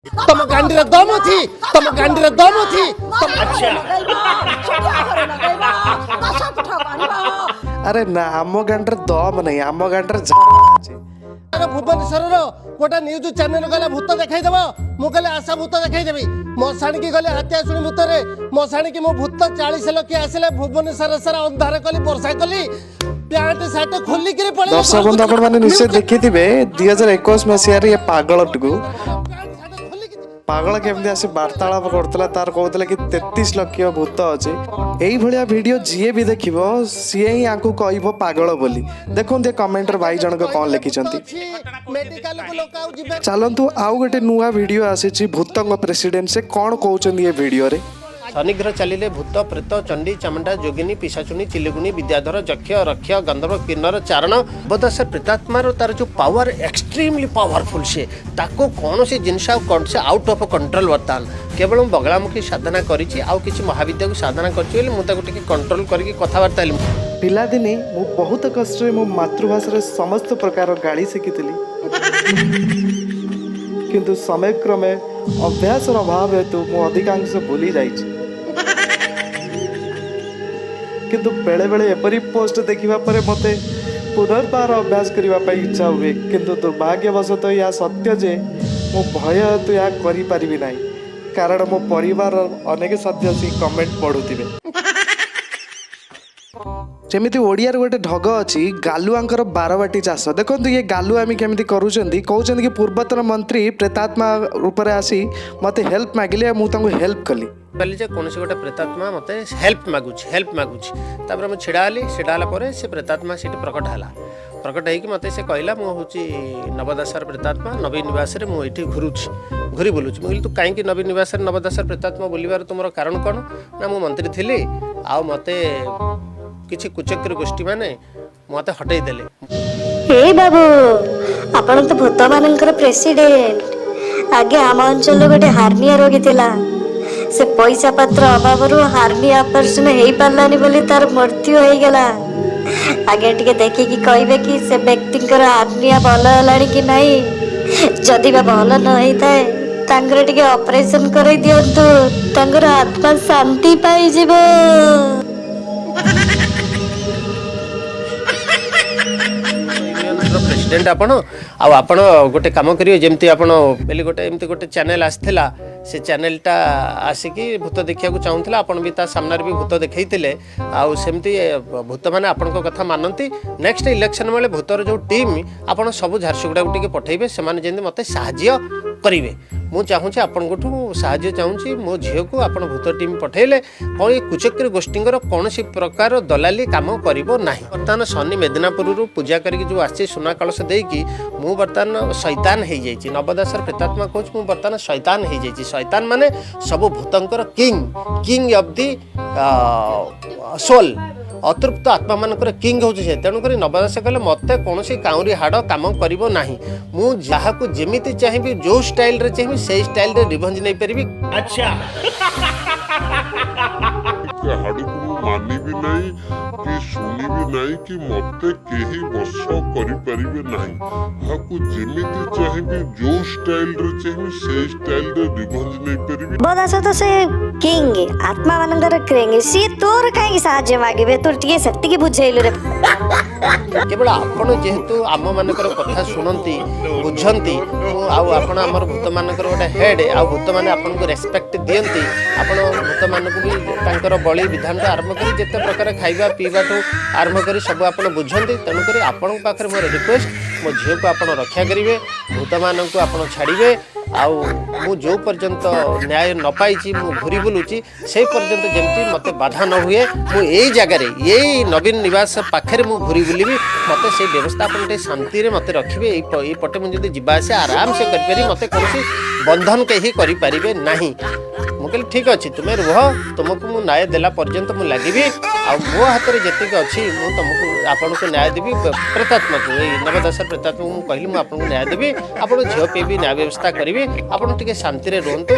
ତମ ଗାଣ୍ଡିରେ ଦମ ଅଛି? ତମ ଗାଣ୍ଡିରେ ଦମ ଅଛି? ଆରେ ନା, ଆମ ଗାଣ୍ଡରେ ଦମ ନାହିଁ, ଆମ ଗାଣ୍ଡରେ ଅଛି। ଭୁବନେଶ୍ୱରର ଗୋଟେ ନ୍ୟୁଜ୍ ଚ୍ୟାନେଲ କହିଲା ଭୂତ ଦେଖାଇଦେବ। ମୁଁ କହିଲି ଆଶା, ଭୂତ ଦେଖାଇଦେବି। ମଶାଣିକି ଗଲେ ହାତିଆ ଶୁଣି ଭୂତରେ ମଶାଣିକି ମୁଁ ଭୂତ 40 ଲକ୍ଷ ଆସିଲେ। ଭୁବନେଶ୍ୱର ସାରା ଅନ୍ଧାର କଲି, ବର୍ଷା କଲି, ପ୍ୟାଣ୍ଟ ସାର୍ଟ ଖୋଲିକିରି ପଳେଇଲେ। ଦର୍ଶକ ବନ୍ଧୁ, ଆପଣମାନେ ନିଶ୍ଚୟ ଦେଖିଥିବେ 2021 ମସିହାରେ ଏ ପାଗଳଟିକୁ, ପାଗଳ କେମିତି ଆସି ବାର୍ତ୍ତାଳାପ କରୁଥିଲା। ତାର କହୁଥିଲା କି 33 ଲକ୍ଷ ଭୂତ ଅଛି। ଏଇଭଳିଆ ଭିଡ଼ିଓ ଯିଏ ବି ଦେଖିବ, ସିଏ ହିଁ ୟାଙ୍କୁ କହିବ ପାଗଳ ବୋଲି। ଦେଖନ୍ତୁ ଏ କମେଣ୍ଟରେ ଭାଇ ଜଣକ କ'ଣ ଲେଖିଛନ୍ତି। ମେଡିକାଲକୁ ଲୋକ ଆଉ ଯିବେ। ଚାଲନ୍ତୁ, ଆଉ ଗୋଟେ ନୂଆ ଭିଡ଼ିଓ ଆସିଛି, ଭୂତଙ୍କ ପ୍ରେସିଡେଣ୍ଟ। ସେ କ'ଣ କହୁଛନ୍ତି ଏ ଭିଡ଼ିଓରେ? ଶନିଗ୍ରହ ଚାଲିଲେ ଭୂତ, ପ୍ରେତ, ଚଣ୍ଡୀ, ଚାମୁଣ୍ଡା, ଯୋଗିନୀ, ପିଶାଚୁନୀ, ଚିଲିଗୁନି, ବିଦ୍ୟାଧର, ଯକ୍ଷ, ରକ୍ଷ, ଗନ୍ଧର୍ବ, କିନ୍ନର, ଚାରଣ। ନବଦାସ ପ୍ରେତାତ୍ମାର ତାର ଯେଉଁ ପାୱାର, ଏକ୍ସଟ୍ରିମଲି ପାୱାରଫୁଲ୍। ସେ ତାକୁ କୌଣସି ଜିନିଷ ଆଉ କ'ଣ ସେ ଆଉଟ୍ ଅଫ୍ କଣ୍ଟ୍ରୋଲ। ବର୍ତ୍ତମାନ କେବଳ ମୁଁ ବଗଳାମୁଖୀ ସାଧନା କରିଛି ଆଉ କିଛି ମହାବିଦ୍ୟାକୁ ସାଧନା କରିଛି ବୋଲି ମୁଁ ତାକୁ ଟିକେ କଣ୍ଟ୍ରୋଲ କରିକି କଥାବାର୍ତ୍ତା ହେଲି। ପିଲାଦିନେ ମୁଁ ବହୁତ କଷ୍ଟରେ ମୋ ମାତୃଭାଷାରେ ସମସ୍ତ ପ୍ରକାର ଗାଳି ଶିଖିଥିଲି, କିନ୍ତୁ ସମୟକ୍ରମେ ଅଭ୍ୟାସର ଅଭାବ ହେତୁ ମୁଁ ଅଧିକାଂଶ ଭୁଲି ଯାଇଛି। କିନ୍ତୁ ବେଳେବେଳେ ଏପରି ପୋଷ୍ଟ ଦେଖିବା ପରେ ମୋତେ ପୁନର୍ବାର ଅଭ୍ୟାସ କରିବା ପାଇଁ ଇଚ୍ଛା ହୁଏ। କିନ୍ତୁ ଦୁର୍ଭାଗ୍ୟବଶତଃ ଏହା ସତ୍ୟ ଯେ ମୁଁ ଭୟ ହେତୁ ଏହା କରିପାରିବି ନାହିଁ, କାରଣ ମୋ ପରିବାରର ଅନେକ ସଦସ୍ୟ କମେଣ୍ଟ ପଢ଼ୁଥିବେ। ଯେମିତି ଓଡ଼ିଆରେ ଗୋଟେ ଢଗ ଅଛି, ଗାଲୁଆଙ୍କର ବାରବାଟୀ ଚାଷ। ଦେଖନ୍ତୁ ଇଏ ଗାଲୁଆମି କେମିତି କରୁଛନ୍ତି। କହୁଛନ୍ତି କି ପୂର୍ବତନ ମନ୍ତ୍ରୀ ପ୍ରେତାତ୍ମା ରୂପରେ ଆସି ମୋତେ ହେଲ୍ପ ମାଗିଲେ ଆଉ ମୁଁ ତାଙ୍କୁ ହେଲ୍ପ କଲି। କହିଲି ଯେ କୌଣସି ଗୋଟେ ପ୍ରେତାତ୍ମା ମୋତେ ହେଲ୍ପ ମାଗୁଛି, ହେଲ୍ପ ମାଗୁଛି। ତାପରେ ମୁଁ ଛିଡ଼ା ହେଲି। ଛିଡ଼ା ହେଲା ପରେ ସେ ପ୍ରେତାତ୍ମା ସେଠି ପ୍ରକଟ ହେଲା। ପ୍ରକଟ ହେଇକି ମୋତେ ସେ କହିଲା, ମୁଁ ହେଉଛି ନବଦାସର ପ୍ରେତାତ୍ମା, ନବୀନ ନିବାସରେ ମୁଁ ଏଇଠି ଘୁରୁଛି, ଘୁରି ବୁଲୁଛି। ମୁଁ କହିଲି, ତୁ କାହିଁକି ନବୀନ ନିବାସରେ ନବଦାସର ପ୍ରେତାତ୍ମା ବୁଲିବାର ତୁମର କାରଣ କ'ଣ? ନା, ମୁଁ ମନ୍ତ୍ରୀ ଥିଲି ଆଉ ମୋତେ କିଛି କୁଚକ୍ର ଗୋଷ୍ଠୀମାନେ ମୋତେ ହଟେଇ ଦେଲେ। ହେ ବାବୁ, ଆପଣ ତ ଭୂତମାନଙ୍କର ପ୍ରେସିଡେଣ୍ଟ। ଆଜ୍ଞା, ଆମ ଅଞ୍ଚଳରେ ଗୋଟେ ହାର୍ନିଆ ରୋଗୀ ଥିଲା। ସେ ପଇସା ପତ୍ର ଅଭାବରୁ ହାର୍ନିଆ ଅପରେସନ ହେଇପାରିଲାନି ବୋଲି ତାର ମୃତ୍ୟୁ ହେଇଗଲା। ଆଜ୍ଞା, ଟିକେ ଦେଖିକି କହିବେ କି ସେ ବ୍ୟକ୍ତିଙ୍କର ହାର୍ନିଆ ଭଲ ହେଲାଣି କି ନାହିଁ? ଯଦି ବା ଭଲ ନ ହେଇଥାଏ, ତାଙ୍କର ଟିକେ ଅପରେସନ କରେଇ ଦିଅନ୍ତୁ, ତାଙ୍କର ଆତ୍ମା ଶାନ୍ତି ପାଇଯିବ। ୟୁନିୟନର ପ୍ରେସିଡେଣ୍ଟ ଆପଣ, ଆଉ ଆପଣ ଗୋଟେ କାମ କରିବେ, ଯେମିତି ଆପଣ ବୋଲି ଗୋଟେ ଏମିତି ଗୋଟେ ଚ୍ୟାନେଲ ଆସିଥିଲା। ସେ ଚ୍ୟାନେଲଟା ଆସିକି ଭୂତ ଦେଖିବାକୁ ଚାହୁଁଥିଲା। ଆପଣ ବି ତା ସାମ୍ନାରେ ବି ଭୂତ ଦେଖେଇଥିଲେ। ଆଉ ସେମିତି ଭୂତମାନେ ଆପଣଙ୍କ କଥା ମାନନ୍ତି। ନେକ୍ସଟ ଇଲେକ୍ସନ ବେଳେ ଭୂତର ଯେଉଁ ଟିମ୍, ଆପଣ ସବୁ ଝାରସୁଗୁଡ଼ାକୁ ଟିକେ ପଠେଇବେ, ସେମାନେ ଯେମିତି ମୋତେ ସାହାଯ୍ୟ କରିବେ। ମୁଁ ଚାହୁଁଛି, ଆପଣଙ୍କଠୁ ସାହାଯ୍ୟ ଚାହୁଁଛି। ମୋ ଝିଅକୁ ଆପଣ ଭୂତ ଟିମ୍ ପଠେଇଲେ କ'ଣ ଏ କୁଚକ୍ରୀ ଗୋଷ୍ଠୀଙ୍କର କୌଣସି ପ୍ରକାର ଦଲାଲି କାମ କରିବ ନାହିଁ। ବର୍ତ୍ତମାନ ଶନି ମେଦିନାପୁରରୁ ପୂଜା କରିକି ଯେଉଁ ଆସିଛି ସୁନା କଳସ ଦେଇକି, ମୁଁ ବର୍ତ୍ତମାନ ଶୈତାନ ହେଇଯାଇଛି। ନବଦାସର ପ୍ରେତାତ୍ମା କହୁଛି, ମୁଁ ବର୍ତ୍ତମାନ ଶୈତାନ ହେଇଯାଇଛି। ଶୈତାନ ମାନେ ସବୁ ଭୂତଙ୍କର king, king of the soul. ଅତୃପ୍ତ ଆତ୍ମାମାନଙ୍କର କିଙ୍ଗ ହେଉଛି ସେ। ତେଣୁକରି ନବଦାସ କହିଲେ, ମୋତେ କୌଣସି କାଉଁରୀ ହାଡ଼ କାମ କରିବ ନାହିଁ। ମୁଁ ଯାହାକୁ ଯେମିତି ଚାହିଁବି, ଯେଉଁ ଷ୍ଟାଇଲରେ ଚାହିଁବି, ସେଇ ଷ୍ଟାଇଲରେ ରିଭେଞ୍ଜ ନେଇପାରିବି। ହାଡ଼କୁ ମୁଁ ମାନିବି ନାହିଁ କି ଶୁଣିବି ନାହିଁ କି ମତେ କେହି ବଶ କରିପାରିବେ ନାହିଁ। ଏହାକୁ ଯେମିତି ଚାହିଁବି, ଯୋଉ ଷ୍ଟାଇଲରେ ଚାହିଁବି, ସେଇ ଷ୍ଟାଇଲରେ ରିଭେଞ୍ଜ ନେଇପାରିବି। ନବଦାସ ତ ସେ କିଙ୍ଗ, ଆତ୍ମା ମାନଙ୍କର କିଙ୍ଗ। ସିଏ ତୋର କାହିଁକି ସାହାଯ୍ୟ ମାଗିବେ? ତୁ ଟିକେ ସେତିକି ବୁଝେଇଲୁ ରେ। କେବଳ ଆପଣ ଯେହେତୁ ଆମମାନଙ୍କର କଥା ଶୁଣନ୍ତି, ବୁଝନ୍ତି, ମୁଁ ଆଉ ଆପଣ ଆମର ଭୂତମାନଙ୍କର ଗୋଟେ ହେଡ୍, ଆଉ ଭୂତମାନେ ଆପଣଙ୍କୁ ରେସ୍ପେକ୍ଟ ଦିଅନ୍ତି। ଆପଣ ଭୂତମାନଙ୍କୁ ବି ତାଙ୍କର ବଳି ବିଧାନଠୁ ଆରମ୍ଭ କରି ଯେତେ ପ୍ରକାର ଖାଇବା ପିଇବାଠୁ ଆରମ୍ଭ କରି ସବୁ ଆପଣ ବୁଝନ୍ତି। ତେଣୁକରି ଆପଣଙ୍କ ପାଖରେ ମୋର ରିକ୍ୱେଷ୍ଟ, ମୋ ଝିଅକୁ ଆପଣ ରକ୍ଷା କରିବେ, ଭୂତମାନଙ୍କୁ ଆପଣ ଛାଡ଼ିବେ। ଆଉ ମୁଁ ଯେଉଁ ପର୍ଯ୍ୟନ୍ତ ନ୍ୟାୟ ନ ପାଇଛି, ମୁଁ ଘୁରି ବୁଲୁଛି, ସେଇ ପର୍ଯ୍ୟନ୍ତ ଯେମିତି ମୋତେ ବାଧା ନ ହୁଏ। ମୁଁ ଏଇ ଜାଗାରେ, ଏଇ ନବୀନ ନିବାସ ପାଖରେ ମୁଁ ଘୁରି ବୁଲିବି। ମୋତେ ସେଇ ବ୍ୟବସ୍ଥା ଆପଣ ଟିକେ ଶାନ୍ତିରେ ମୋତେ ରଖିବେ। ଏଇ ପଟେ ମୁଁ ଯଦି ଯିବା ଆସିବା ଆରାମସେ କରିପାରିବି, ମୋତେ କୌଣସି ବନ୍ଧନ କେହି କରିପାରିବେ ନାହିଁ। ମୁଁ କହିଲି, ଠିକ୍ ଅଛି, ତୁମେ ରୁହ, ତୁମକୁ ମୁଁ ନ୍ୟାୟ ଦେଲା ପର୍ଯ୍ୟନ୍ତ ମୁଁ ଲାଗିବି। ଆଉ ମୋ ହାତରେ ଯେତିକି ଅଛି, ମୁଁ ତୁମକୁ, ଆପଣଙ୍କୁ ନ୍ୟାୟ ଦେବି। ପ୍ରେତାତ୍ମାକୁ, ଏଇ ନବଦାସର ପ୍ରେତାତ୍ମାକୁ ମୁଁ କହିଲି, ମୁଁ ଆପଣଙ୍କୁ ନ୍ୟାୟ ଦେବି, ଆପଣ ଝିଅ ପାଇଁ ବି ନ୍ୟାୟ ବ୍ୟବସ୍ଥା କରିବି, ଆପଣ ଟିକେ ଶାନ୍ତିରେ ରୁହନ୍ତୁ।